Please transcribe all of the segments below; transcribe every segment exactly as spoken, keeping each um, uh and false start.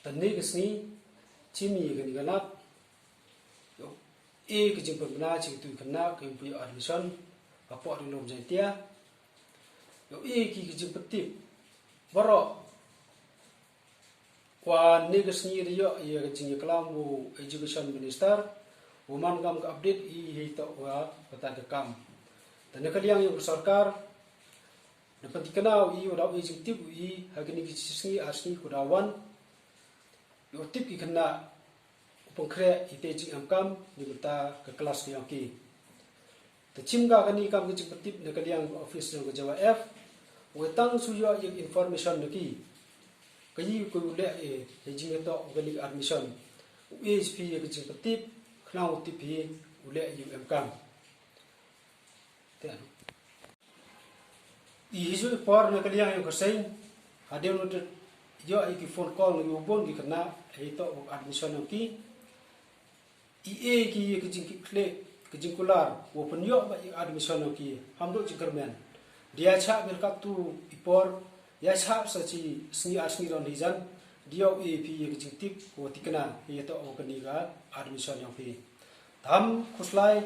Tang ne ka sngi chim ïa kane ka lad, ïoh e ka jingpynbna chi tu khynnah ki ïoh admission hapoh ri lum Jaintia. Ïoh e ki ka jingpyntip baroh. Wa ne ka sngi da ïoh ïa ka jingïaklam u Education Minister u man kam ka update i hi to wa kata ka kam. Tang ne ka liang ïa ka sorkar da pyntikna u i u dau e jingtip u i ha kane ka sngi ar sngi ku dau wan. Ïoh tip ki khynnah u pynkhreh ïa te jingem kam ni bynta ka klas ka ïong ki. Te chim ka kane kam ka jingpyntip na ka liang office jong ka J Y F. U tang su ïoh ïa information na ki. Ka yi ku u leh e ha jingïatoh u kane ka admission. U e phi ïa ka jingpyntip khnang u tip hi u leh ïa u em kam. Te anu. I hi ju i por na ka liang ïa ka seng hadem lu ïoh ïa ki phone call na ïa u bun ki khynnah ha ïa to admission ïong ki. I e ki ïa ka jingkit khlieh ka jingkular wa pynïoh ba ïa admission ïong ki ham duh jingkyrmen. Dia chah ber katu i por ïa chah sa chi sngi ar sngi don hijan. Dia u e phi ïa ka jingtip wa tikna ïa to wa kane ka admission ïong phi. Tam khuslai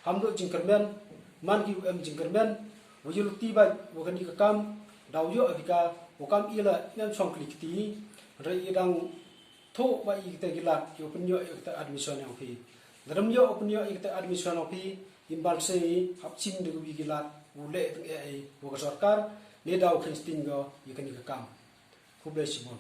ham duh jingkyrmen man ki u em jingkyrmen wa ïa luti ba wa kane ka kam. Dau ïoh ïa ka wa kam ila ngam chong kli kti. Re i dang thoh ba i kita ki lad ïa u pynïoh ïa kita admission ïong phi. Ndarem ïoh u pynïoh ïa kita admission ïong phi. Imbal se hap chim de wi ki lad u leh tang e wa ka sorkar ne dau khin sting go ïa kane ka kam. Khublei shibun.